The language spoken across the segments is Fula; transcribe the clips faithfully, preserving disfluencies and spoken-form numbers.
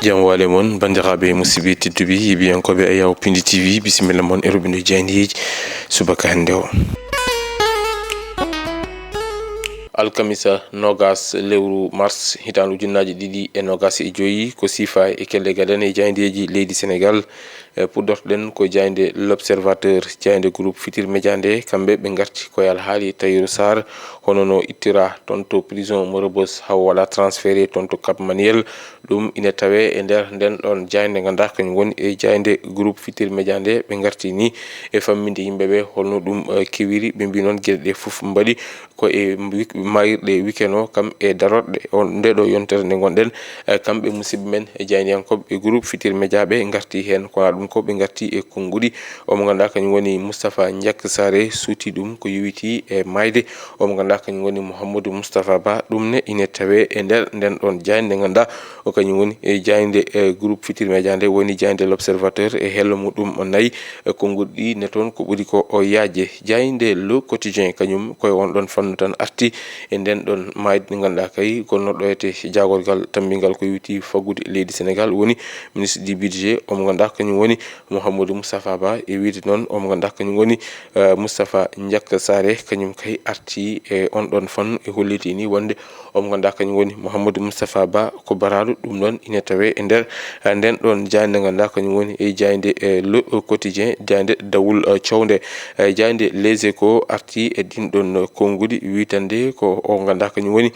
Jam waale mon, banndiraaɓe musidɓe tedduɓe, yeeɓiyankooɓe Ayaw Pindi T V, bisimilla mon e rubinde jaayndeeji subaka hannde o. Alkamisa noogas lewru mars, hitaande ujunnaaji ɗiɗi e noogas e joyi, ko siifa e kelle gadane e jaayndeeji leydi Senegaal. E, puɗɗortoɗen ko jaaynde L'Observateur, jaaynde groupe Futurs Médias nde, kamɓe ɓe ngarti ko e alhaali Tahirou Sarr, hono no ittira toon to prison mo Rebeuss, hawo waɗa transféré toon to Cap Manuel. Ɗum ina tawee e nder nden ɗon jaaynde, nganndaa kañum woni e jaaynde groupe Futurs Médias nde, ɓe ngarti ni e famminde yimɓe ɓe holno ɗum, eh, kewiri. Ɓe mbii noon geɗe ɗe fof mbaɗi ko e wik-, maayirɗe weekend o, kam e darorɗe on, nde ɗo yontere nde ngonɗen. Eh, kamɓe musidɓe men e jaayndiyankooɓe e groupe Futurs Médias ɓe ngarti heen, kono ɗum ko ɓe ngarti e konnguɗi. Omo nganndaa kañum woni Moustapha Ndiack Sarré, suuti ɗum ko yowiti e maayde. Omo nganndaa kañum woni Mouhamadou Moustapha Ba, ɗum ne ine tawee e nder nden ɗon jaaynde, nganndaa o kañum woni e jaaynde, e groupe Futurs Médias nde, woni jaaynde L'Observateur e hello muɗum o nayi. E konnguɗi ɗi ne toon ko ɓuri ko o yaajde. Jaaynde Le Quotidien kañum koye on ɗon fannu tan arti e nden ɗon maayde, nde nganndaa kay ko no ɗoyete jaagorgal tammbingal ko yowiti faggude leydi Senegaal, woni ministre du budget, omo nganndaa kañum woni Mouhamadou Moustapha Ba. E wiyde noon, omo nganndaa kañum woni, eh, Moustapha Ndiack Sarré, kañum kay arti e on ɗon fannu e holliti ni wonde omo nganndaa kañum woni Mouhamadou Moustapha Ba ko baraaɗo. Ɗum noon ine tawee e nder, eh, nden ɗon jaaynde, nganndaa kañum woni e jaaynde, eh, Le Quotidien, jaaynde dawol, eh, cownde. Eh, jaaynde Les Échos arti e ɗin ɗon konnguɗi, wiytande ko o nganndaa kañum woni,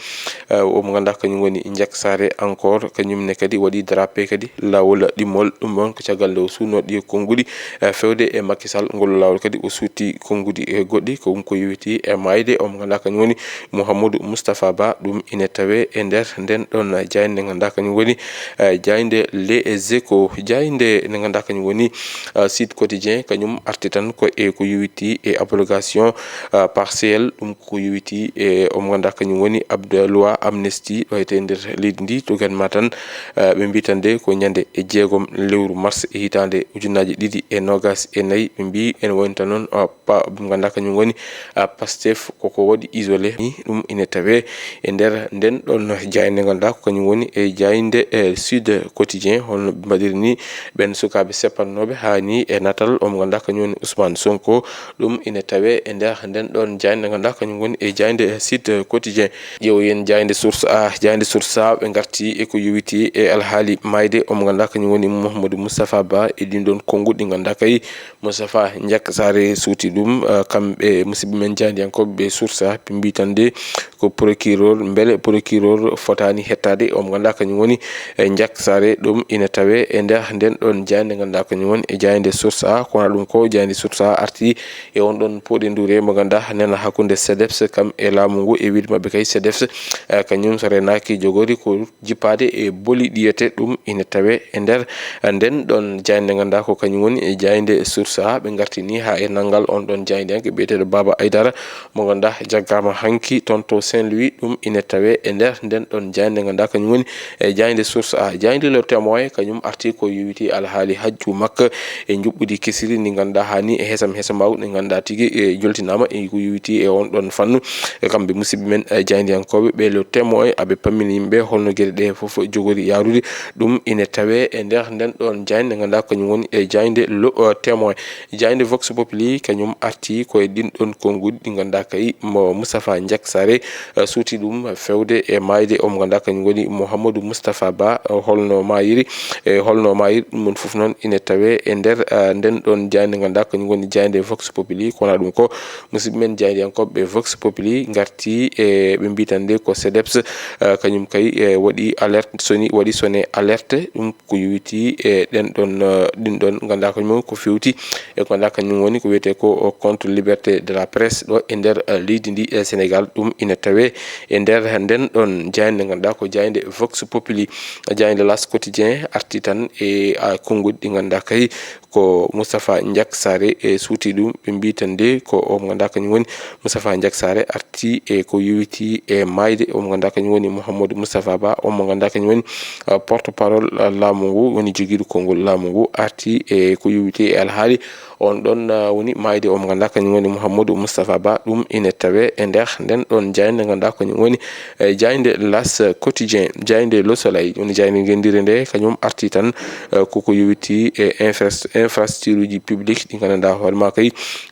eh, omo nganndaa kañum woni Ndiack Sarré encore, kañum ne kadi waɗi drapé kadi laawol ɗimmol. Ɗum noon ko caggal nde o suutnoo ɗi konnguɗi, eh, fewde e Macky Sall. Ngol laawol kadi o suuti konnguɗi, eh, goɗɗi, ko ɗum ko yowiti e maayde. Omo nganndaa kañum woni Mouhamadou Moustapha Ba, ɗum ine tawee e nder nden ɗon jaaynde, nganndaa kañum woni, eh, jaaynde Les Échos. Jaaynde nde nganndaa kañum woni, eh, Sud Quotidien, kañum arti tan ko e ko yowiti e abrogation, eh, partielle, ɗum ko yowiti e omo nganndaa kañum woni abde loi amnesty ɗo e nder leydi ndi. To gan ma tan, eh, ɓe mbii tan de ko ñande e jeegom lewru mars e hitaande ujunnaaji ɗiɗi e noogas e nayi, ɓe mbii ene woni tan noon, eh, pa-, nganndaa kañum woni, ah, Pastef koko waɗi isolé. Ni ɗum ine tawee e nder nden ɗon jaaynde, nganndaa ko kañum woni e jaaynde, eh, Sud Quotidien, holno ɓe mbaɗiri ni ɓen sukaaɓe seppannooɓe haa ni e natal, omo nganndaa kañum woni Ousmane Sonko. Ɗum ine tawee e nder nden ɗon jaaynde, nganndaa kañum woni e jaaynde Sud Quotidien. Ƴeewoyen jaaynde Source A, jaaynde Source A ɓe ngarti e ko yowiti e alhaali maayde, omo nganndaa kañum woni Mouhamadou Moustapha Ba e ɗin ɗon konnguɗi, nganndaa kay Moustapha Ndiack Sarré suuti ɗum. Eh, kamɓe musidɓe men jaayndiyankooɓe ɓe Source A, ɓe mbii tan de ko procureur, mbele procureur fotaani hettaade, omo nganndaa kañum woni, eh, Ndiack Sarré. Ɗum ina tawee e nder nden ɗon jaaynde, nganndaa kañum woni e jaaynde Source A. Kono ɗum ko jaaynde Source A arti e on ɗon pooɗe nduure mo nganndaa nena hakkunde CDEPS kam e laamu ngu, e wiyde maɓɓe kay CDEPS, eh, kañum so renaaki jogoori ko jippaade e boli ɗiyete. Ɗum ina tawee e nder nden ɗon jaaynde, nganndaa ko kañum woni e jaaynde Source A. Ɓe ngarti ni haa e nanngal on ɗon jaayndiyanke biyeteeɗo Baba Aydara, mo nganndaa jaggaama hanki toon to Saint-Louis. Ɗum ine tawee e nder nden ɗon jaaynde, nganndaa kañum woni e jaaynde Source A. Jaaynde Le Témoin kañum arti ko yowiti alhaali hajju makka e njuɓɓudi kesiri ndi nganndaa haa ni e hesam hesam mawɗi ndi nganndaa tigi e joltinaama e ko yowiti e on ɗon fannu. E kamɓe musidɓe men, eh, jaayndiyankooɓe ɓe Le Témoin, aɓe pammini yimɓe holno geɗe ɗe fof jogori yaarude. Ɗum ine tawee e nder nden ɗon jaaynde, nganndaa kañum woni e jaaynde Le, eh, Témoin. Jaaynde Vox Populi kañum arti ko e ɗin ɗon konnguɗi ɗi nganndaa kay mo Moustapha Ndiack Sarré, eh, suuti ɗum fewde e maayde. Omo nganndaa kañum woni Mouhamadou Moustapha Ba, eh, holno maayiri, e holno maayiri. Ɗum ɗon fof noon ine tawee e nder, eh, nden ɗon jaaynde, nganndaa kañum woni jaaynde Vox Populi. Kono ɗum ko musidɓe men jaayndiyankooɓe Vox Populi ngarti e ɓe mbii tan de ko CDEPS, eh, kañum kay, eh, waɗi alerte, soni, waɗi sone alerte. Ɗum ko yowiti e ɗen ɗon, eh, ɗin ɗon, nganndaa kañum ko fewti e ko nganndaa kañum woni ko wiyetee ko, o, contre liberté de la presse ɗo e nder, eh, leydi ndi e Sénégal. Ɗum ina tawee e nder nden ɗon jaaynde, nganndaa ko jaaynde Vox Populi. Jaaynde L'As Quotidien arti tan e, a, konnguɗi ɗi nganndaa kay ko Moustapha Ndiak Sare e suuti ɗum. Ɓe mbi tan de ko o mo ngannduɗaa kañum woni Moustapha Ndiak Sare arti e ko yowiti e maayde o mo ngannduɗaa kañum woni Mouhamadou Moustapha Ba, o mo ngannduɗaa kañum woni, eh, porte parole, eh, laamu ngu, woni jogiiɗo konngol laamu ngu, arti e ko yowiti e alhaali on ɗon, eh, woni maayde o mo ngannduɗaa kañum woni Mouhamadou Moustapha Ba. Ɗum ine tawe e nder nden ɗon jaaynde ngannduɗaa kañum woni, eh, jaaynde L'As Quotidien, jaaynde Le Soleil, woni jaaynde ngenndire nde kañum arti tan, eh, koko yowiti e infras-, infrastructure uji publique ɗi ngannduɗaa hoore maa kay,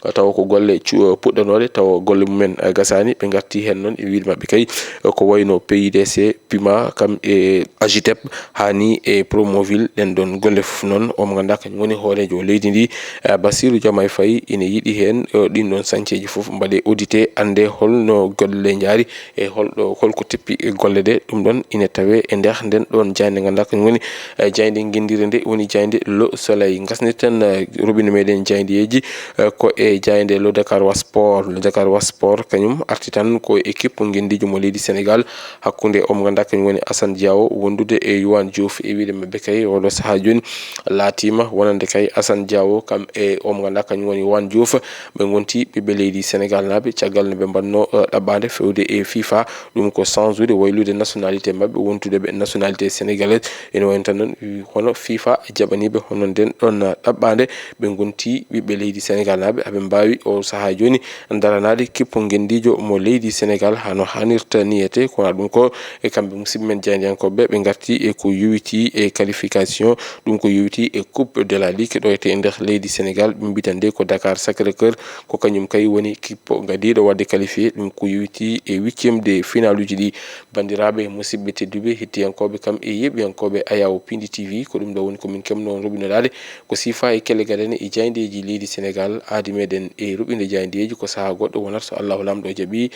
eh, tawa ko golle cu-, eh, puɗɗanooɗe, tawa golle mumen, eh, gasaani. Ɓe ngarti heen noon e wiyde maɓɓe kay, eh, ko wayno P U D C, pima, kam e AGETEP, haa ni e Promoville, ɗen ɗon golle fof noon, o mo ngannduɗaa kañum woni hooreejo leydi ndi, eh, Bassirou Diomaye Faye, ina yiɗi heen, eh, ɗin ɗon sañceeji fof mbaɗe audité, annde holno golle njaari e holɗo, holko teppi e golle ɗe. Ɗum ɗon ina tawe e nder nden ɗon jaaynde ngannduɗaa kañum woni, eh, jaaynde ngenndire nde, woni jaaynde Le Soleil. Ngasnirten, eh, roɓɓindo meɗen jaayndeeji, eh, ko e jaaynde Le Dakarois Sport. Le Dakarois Sport kañum arti tan ko équipe ngenndiijo mo leydi Sénégal, hakkunde o mo ngannduɗaa kañum woni Assane Diao, wondude e Yohan Diouf. E wiyde maɓɓe kay, oɗo sahaa jooni laatiima wonande kay Assane Diao, kam e o mo ngannduɗaa kañum woni Yohan Diouf. Ɓe ngonti ɓiɓɓe leydi Sénégal naaɓe, caggal no ɓe mbaɗno, eh, ɗaɓɓaande fewde e FIFA. Ɗum ko change-ude waylude nationalité maɓɓe, wontude ɓe nationalité sénégalaise. Ene wayno tan noon, hono FIFA jaɓaniiɓe hono nden ɗon, eh, ɗaɓɓaande. Ɓe ngonti ɓiɓɓe leydi Sénégal naaɓe, aɓe mbaawi o sahaa jooni daranaade kippu ngenndiijo mo leydi Sénégal hano haanirta niyete. Kono ɗum ko e kamɓe musidɓe men jaayndiyankooɓe, ɓe ngarti e ko yowiti e qualification, ɗum ko yowiti e Coupe de la Ligue ɗo e nder leydi Sénégal. Ɓe mbitan de ko Dakar Sacré-Cœur, ko kañum kay woni kippo gadiiɗo waɗde qualifié, ɗum ko yowiti e huitième de finale uji ɗi. Banndiraaɓe, musidɓe tedduɓe, hettiyankooɓe kam e yeeɓiyankooɓe Ayaw Pindi T V, ko ɗum ɗo woni ko min keɓno on roɓɓinoɗaade ko sifa e kelle gadane e jaayndeeji leydi Sénégal. Aadi meɗen e roɓɓinde jaayndeeji ko sahaa goɗɗo wonata so Allahu Laamɗo jaɓi.